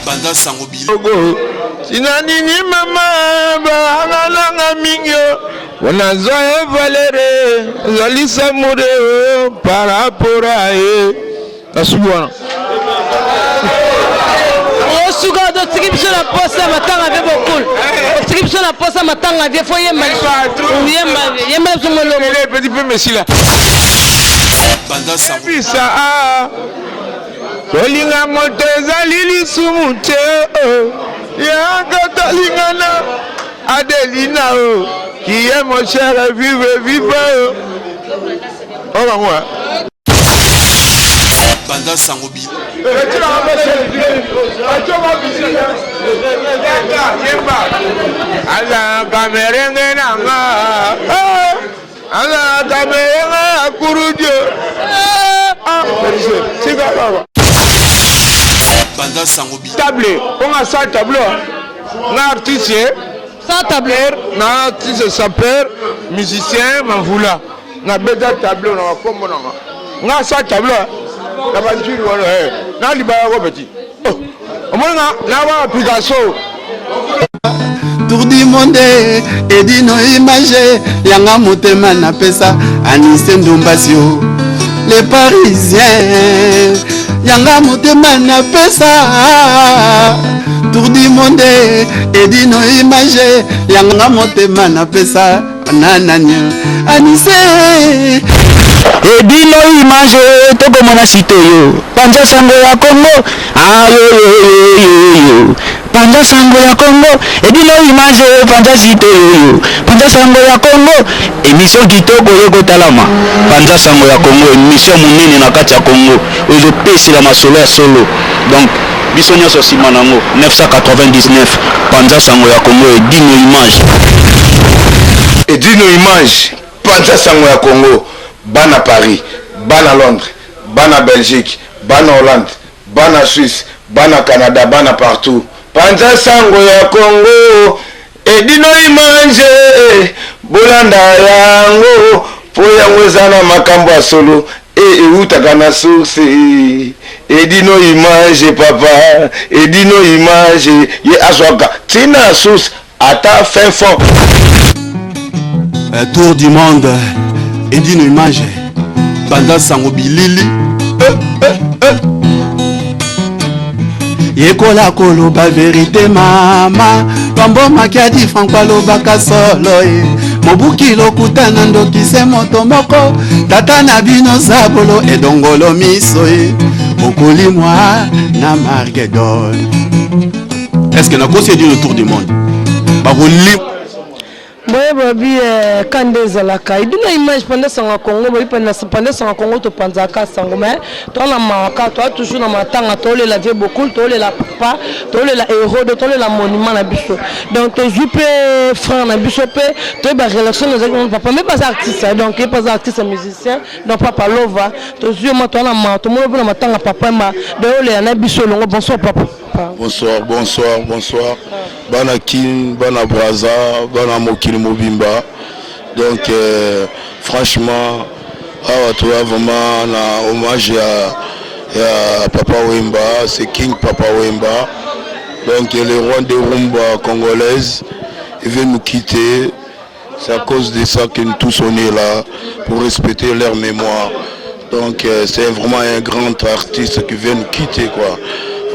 Banda sango bili. Tina nini mama bahanga nanga mingi mpona zwa ye valere ezali samure par rapport a ye nasuki wana. Osuka otiki biso na posa ya matanga vie bokul, otiki biso na posa matanga vie, fo yemba yemba yemba biso molongo petit peu mesila. Banda sango bisa kolinga moto ezali lisumu te, yaka tolingana Adelina o qui est mon cher, vive vive o bango. Banda sango bili. Azalaka merenge nanga, azalaka merenge ya kurudio tika baba. Banda sango bili. Table onga sa tableau nga artiste. Sans table. Na artiste sapeur musicien mavula na beta tableau na bakombo nanga nga sa tableau na banjiri wana na libaya ko petit omoni nga na ba Picasso. Tour du monde edino image yanga motema napesa Anise Ndombasio les Parisiens yanga motema napesa Tour du monde edino image yanga motema napesa nanania Anise Edino image tokomona site oyo panza sango ya Congo ayoyoyoyo panza sango ya Congo edino image panza site oyo panza sango ya Congo émission kitoko oyo kotalama panza sango ya Congo émission monene na kati ya Congo oyo ezopesela masolo ya solo. Donc biso nyonso nsima nango 999 panza sango ya Congo edino image. Edino image panza sango ya Congo, bana Paris, bana Londres, bana Belgique, bana Hollande, bana Suisse, bana Canada, bana partout, panza sango ya Congo edino image bolanda yango po yango eza na makambo ya solo e eutaka na source. Edino image papa, edino image ye azwaka ntina source ata fin fond. Tour du monde edino image banda sango bilili yekola koloba verite mama Pambo Makiadi Franco alobaka solo ye mobuki lokuta na ndoki se moto moko tata na bino zabolo edongolo miso ye bokolimwa na Margedon. Est-ce que nakosi edino tour du monde bakoli Boye babi kanda ezalaka edino image panda sango ya Congo boyi panda sango ya Congo topanzaka sango mais toa na mawaka toa toujours na matanga tolela vie bokul tolela papa tolela héros tolela monument na biso. Donc tozwi mpe frère na biso mpe toyeba relation ezalaki na papa mais baza artiste, donc ye mpe aza artiste musicien. Donc papa Lova tozwi yo ma toa na mawa tomoni mpe na matanga papa ma donc olela na biso elongo. Bonsoir papa. Bonsoir, bonsoir, bonsoir. Bana Kin, bana Braza, bana mokili mobimba. Donc franchement, awa toza vraiment na hommage ya Papa Wemba, c'est King Papa Wemba. Donc le roi de rumba congolaise, il vient nous quitter. C'est à cause de ça que nous tous on est là pour respecter leur mémoire. Donc c'est vraiment un grand artiste qui vient nous quitter quoi.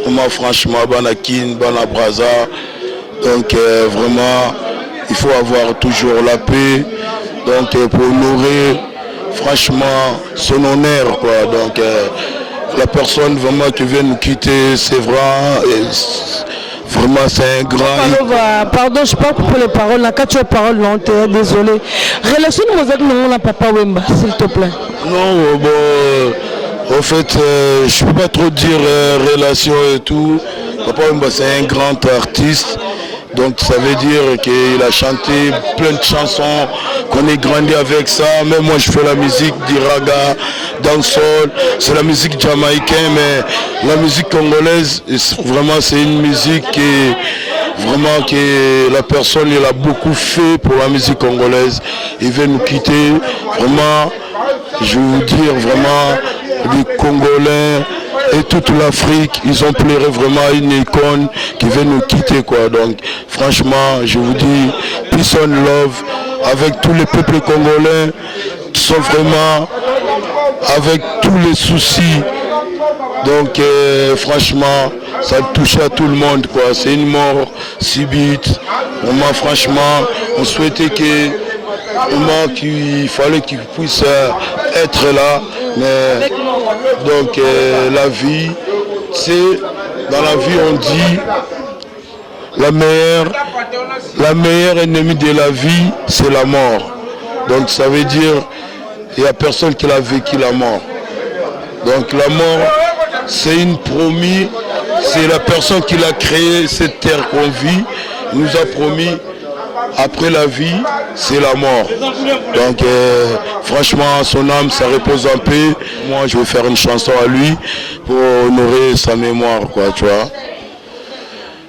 Vraiment franchement, bana Kin, bana Braza. Donc vraiment, il faut avoir toujours la paix. Donc pour honorer franchement son honneur quoi. Donc la personne vraiment qui vient nous quitter, c'est vrai. Vraiment, c'est un grand. Pardon, je peux couper les paroles. La quatre paroles, non, t'es désolé. Relation de nous papa Wemba, s'il te plaît. Non, bon, en fait, je peux pas trop dire relation et tout. Papa Wemba, c'est un grand artiste. Donc ça veut dire qu'il a chanté plein de chansons, qu'on est grandi avec ça. Même moi je fais la musique du raga, dancehall, c'est la musique jamaïcaine, mais la musique congolaise, vraiment c'est une musique qui est, vraiment que la personne il a beaucoup fait pour la musique congolaise. Il vient nous quitter, vraiment, je vais vous dire vraiment, les Congolais, et toute l'Afrique, ils ont pleuré vraiment une icône qui vient nous quitter quoi. Donc franchement, je vous dis, peace and love avec tous les peuples congolais qui sont vraiment avec tous les soucis. Donc euh, franchement, ça touche à tout le monde quoi. C'est une mort subite. Vraiment, franchement, on souhaitait que vraiment qu'il fallait qu'il puisse euh, être là. Mais donc euh, la vie, c'est dans la vie on dit la meilleure, la meilleure ennemie de la vie, c'est la mort. Donc ça veut dire il n'y a personne qui l'a vécu la mort. Donc la mort, c'est une promis, c'est la personne qui l'a créé, cette terre qu'on vit, il nous a promis, après la vie, c'est la mort. Donc euh, franchement, son âme, ça repose en paix. Moi, je vais faire une chanson à lui pour honorer sa mémoire, quoi, tu vois.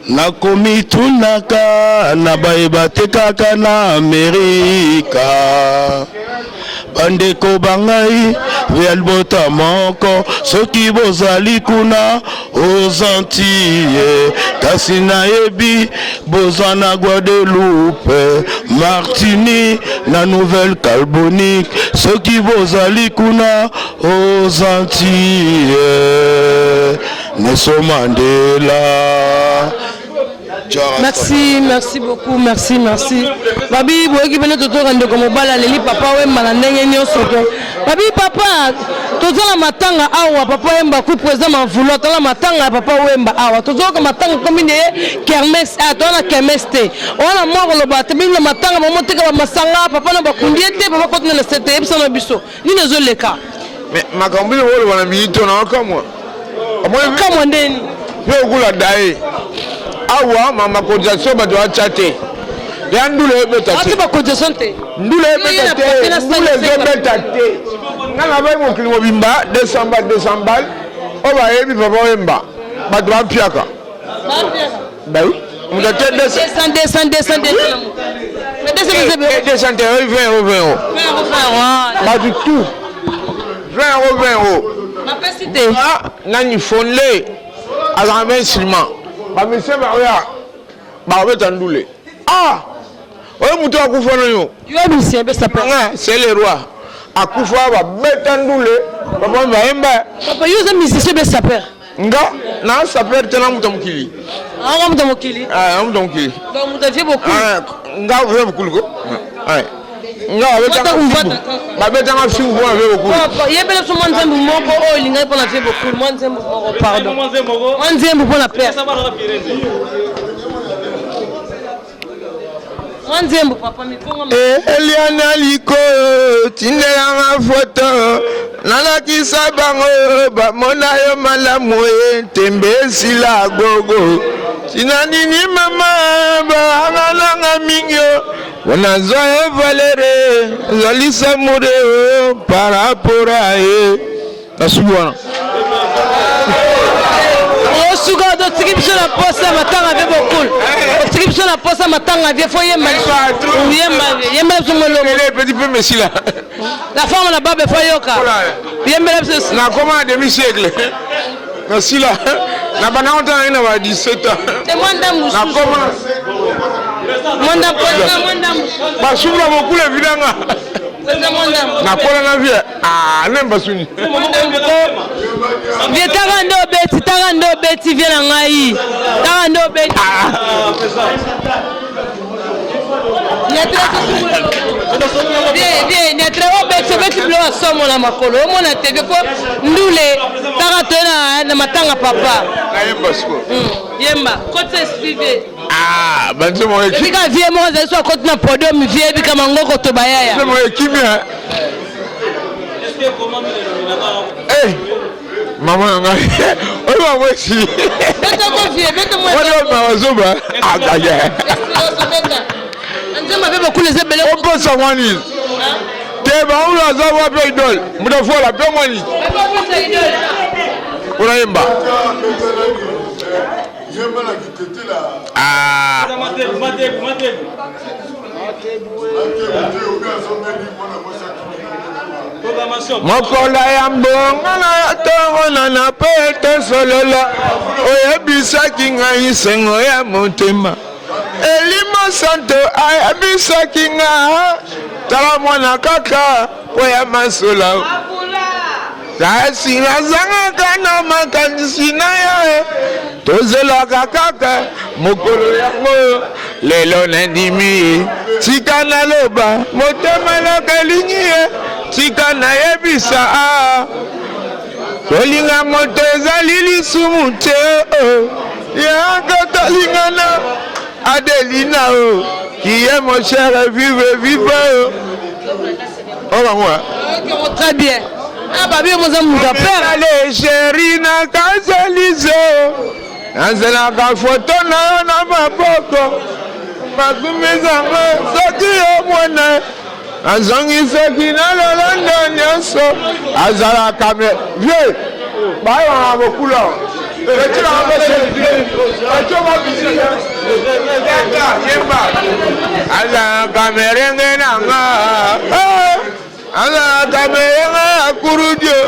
Nakomitunaka na baye batekaka na Amerika bandeko ba ngai ya libota moko soki bozali kuna aux Antilles kasi nayebi boza na Guadeloupe Martinique na Nouvelle Calbonique soki bozali kuna aux Antilles Nelson Mandela. Merci, merci beaucoup, merci, merci. Babi, boyoki bino totoka ndeko mobali aleli papa Wemba na ndenge nyonso to. Babi papa, toza na matanga awa papa Wemba ku président Mavulu atala matanga ya papa Wemba awa. Tozoyoka matanga komi nde kermesse ah toza na kermesse te. Wana mwa koloba te bino na matanga bamoteka ba masanga papa na bakundi ye te papa koti na sete yebisa na biso. Nini ezoleka? Mais makambo bino boloba na minute na okamwa. Okamwa ndeni? Yo okula daye. Awa mama cotisation bato atya te. Ya ndula ebeta te. Ba cotisation te. Ndula ebeta te. Ndula ezobeta te. Nga na bai mokili mobimba 200 balles 200 balles. Oyo bayebi papa Wemba bato bapiaka. Bah oui. Moto atie 200 200 200 200 200 te 20 euros 20 euros. Bato tout 20 euros 20 euros. Bapesi te. Ah, nani fonle azalaka mpe instrument. Bamisie baoya bakobeta ndule. Ah! Oyo moto akufa na yo. Yo musicien besa pe. C'est le roi. Akufa babeta ndule. Papa bayemba. Papa yo oza musicien besa père. Nga na sapeur te na moto ya mokili. Ah nga moto ya mokili. Ah na moto ya mokili. Donc moto ya vieux bokul. Ah nga vieux bokul ko. Ah. Nga babetanga babetanga fimbu mpo na vieux bokul. Yebela biso mwa nzembo moko oyo olingaki mpo na vieux bokul mwa nzembo moko pardon. Mwa nzembo mpo na père. Mwa nzembo papa mikonga. Eh, Eliana liko tindelanga foto nalakisa bango bamona yo malamu ye ntembe esila gogo tina nini mama baangananga mingi yo mpona zwa ye valere ezalisa mure parapora ye nasuki wana osuka otiki biso na posa matanga vie bokul otiki biso na posa matanga vie fo yemba yemba yembela biso molongo petit peu mesila la femme na babe fo yoka yembela biso nakoma na demi siècle nasila na banda kota nangi na ba 17 ans te mwa ndambu nakoma mwa ndambu basubula bokula evidanga nakola na vie ah ne mbasuni vie taka nde obeti taka nde obeti vie na ngai taka nde obeti netre obeti obeti biloko ya somo na makolo omona te vie po ndule taka toye na matanga papa yemba kotisa esprit vie Ah, banzembo moko ekimi. Ebika vie moko azali so akoti na podium vie ebika mangoko to bayaya. Banzembo moko ekimi hein. Eh, mama na ngai. Oyo bango esili. Beta ko vie, beta mwa. Wana mawa zoba. Agaya. Nzembo abe bakula eza ebele. Opesa mwa nini? Te bango aza wapi idole? Moto afola pe mwa nini? Mpona yemba. Ah. Mokolo ya mbongo na tomonana mpe tosolola, oyebisaki ngai sengo ya motema. Elimo Santo ayebisaki nga, tala mwana kaka mpo ya masolo. Kasi nazangaka na makanisi na yo, tozelaka kaka mokolo yango. Lelo nandimi ye, tika naloba, motema naka elingi ye, tika nayebisa ah. Kolinga moto ezali lisumu te, oh. Yaka tolingana Adelina oh. Qui est mon cher, vive vive oh. Oh bango hein. Très bien. Ah babi moza mutu ya père. Allez chérie na kazelise. Nazelaka foto na yo na maboko. Makumizanga soki yo mwana azongisaki na lolendo nyonso azalaka me vieux bayebaka bokula azalaka merenge na nga azalaka merenge ya kurudio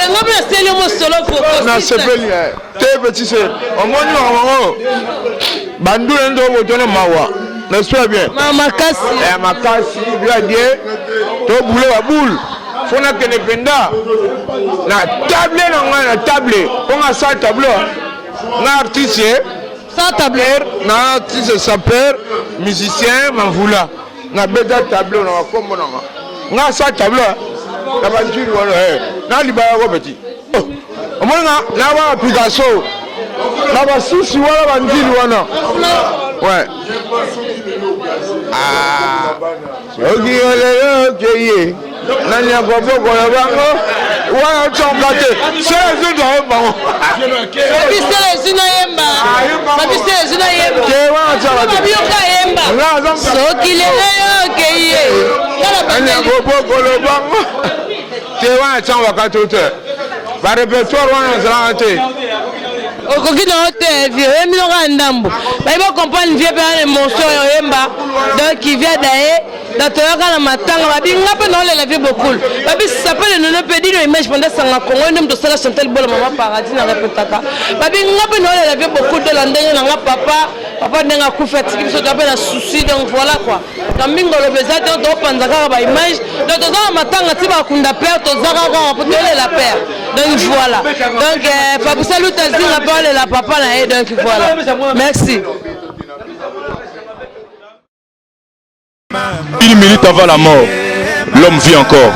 yango mpe naseli mosolo nasepeli te petit se omoni bango bandula nde obotona mawa n'est-ce pas bien makasi ya makasi bien bien tobule baboule fo nakende mpenza na table na ngai na table mpo nga sa tableau nga artiste sa table na artiste sapeur musicien mavula nabeta tableau na bakombo na nga nga sa tableau na banjiri wana na libaya ko petit omoni nga na ba Picasso na basusi wana banjiri wana ouais ah soki yo lelo okeye nani akobokola bango wana otonga te sele ezuta ye bango babisele ezu nayemba babisele ezu nayemba te wana otonga te babiyoka yemba soki lelo yo okeye nani akobokola bango te wana ntango bakati te barepertoire wana ezalaka te okoki na yo te vie oyembi noko ya ndambo bayi bacomprendre vie mpe wana émotion oyo oyemba donc vie daye na toyaka na matanga babi nga mpe naolela vie bokul babi sapele nono mpe dino image panda sanga kongo nde moto osala chantal bola mama paradis na repetaka babi nga mpe naolela vie bokul dola ndenge na nga papa papa ndenge akufi atiki biso toa mpe na souci donc voilà quoi na mingi oloba eza te topanza kaka ba image donc toza na matanga ti bakunda père toza kaka po tolela père donc voilà donc euh, Fabrice Luta Zinga mpe alela papa na ye donc voilà merci. Une minute avant la mort, l'homme vit encore.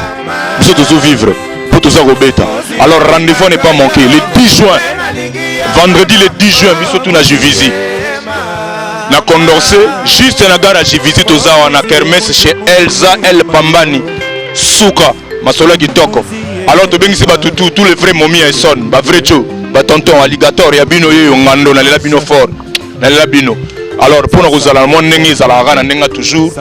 Biso tozo vivre po toza kobeta. Alors rendez-vous n'est pas manqué. Le 10 juin, vendredi le 10 juin, biso tout na Juvisy. Na Condorcet, juste na gare ya Juvisy toza wana kermesse chez Elsa El Pambani. Suka, masolo ya kitoko. Alors tobengisi bato tout, tous les vrais momi ya Essonne, ba vrai Joe, ba tonton alligator ya bino yeyo ngando nalela bino fort. Nalela bino. Alors pona kozala na mwa ndenge ezalaka kaka na ndenge toujours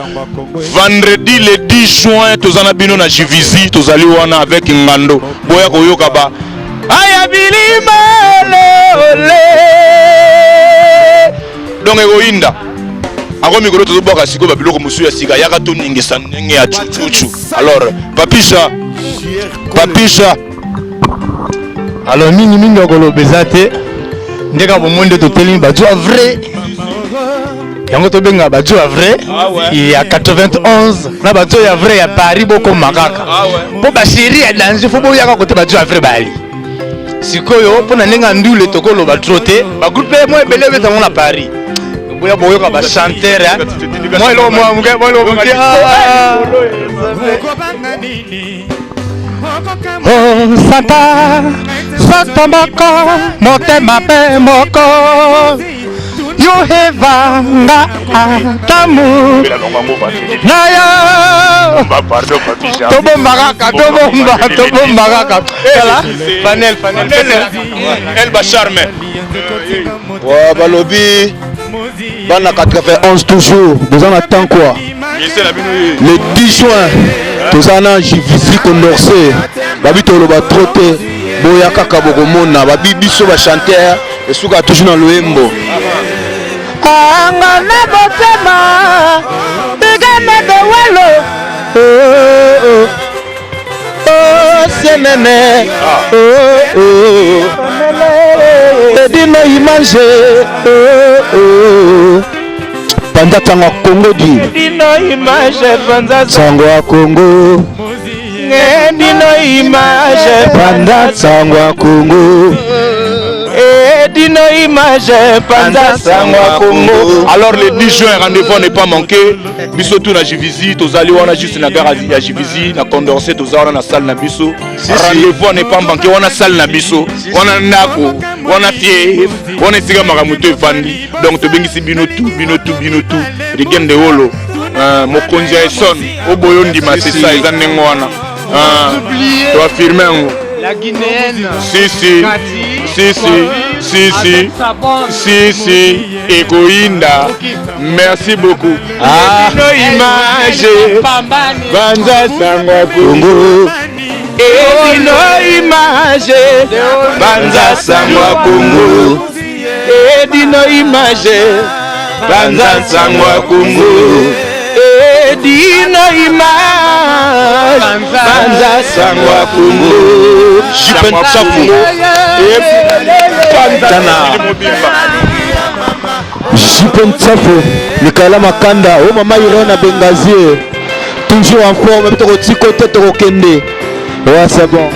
vendredi le 10 juin toza na bino na Juvisy tozali wana avec ngando boya koyoka ba aya bilima lole donc ekoyinda ako mikolo tozobwaka sikoyo babiloko mosusu ya sika yaka toningisa ndenge ya cucucu alors papisha papisha Alors mingi mingi ya koloba eza te nde kaka bomoi nde totelemi bajo ya vrai yango tobengaka bajo ya vrai ya 91 na bajo ya vrai ya paris bokoma kaka mpo basheri ya danger fo boyaka kote bajo ya vrai bali sikoyo mpo na ndenge ya ndule tokoloba tro te bagroupe mwa ebele ebeta yango na paris boya boyoka bachanteur mwa eloko mwa moke mwa eloko moke. Oh, Santa, Santa moko, motema mpe moko, yo eva nga atamu na yo. Tobomba kaka, tobomba, tobomba kaka. Tala, Fanel, Fanel, Elba Charme. Ouais, balobi bana 91 toujours boza na temps quoi le 10 juin toza na jivisi condorcet babi toloba trop te boya kaka bokomona babi biso bachanteur esuka toujours na loyembo anga na motema bigana dewelo. Oh, oh. Oh, CMM. Oh, oh. Edino image. Oh, oh. Panza sango ya Congo di. Edino image panza Sango ya Congo. Edino image Panza sango ya Congo. Edino image panza sango ya Congo. Alors le 10 juin, rendez-vous n'est pas manqué. Biso tout na Juvisy, tozali wana juste na gare ya Juvisy, na Condorcet, toza wana na salle na biso. Rendez-vous n'est pas manqué, wana salle na biso, wana ndako, wana fief, wana esika makambo to efandi. Donc tobengisi bino tout, bino tout, bino tout. Rigen de Wolo, mokonzi ya Essonne, oboyo ndima c'est ça, eza ndenge wana. To affirme yango. La Guinéenne. Si si. Si si. Si si. Si si. Ekoyinda. Merci beaucoup. Ah. Edino image. Banza sango ya Congo. Edino image. Banza sango ya Congo. Edino image. Banza sango ya Congo. Edino image. Banza sango ya Congo. Jipen Tsafu. Tana. Jipen Tsafu. Mikala Makanda. Oh mama Irène à Benghazi. Toujours en forme. Toko tiko te toko kende. Ouais, c'est bon.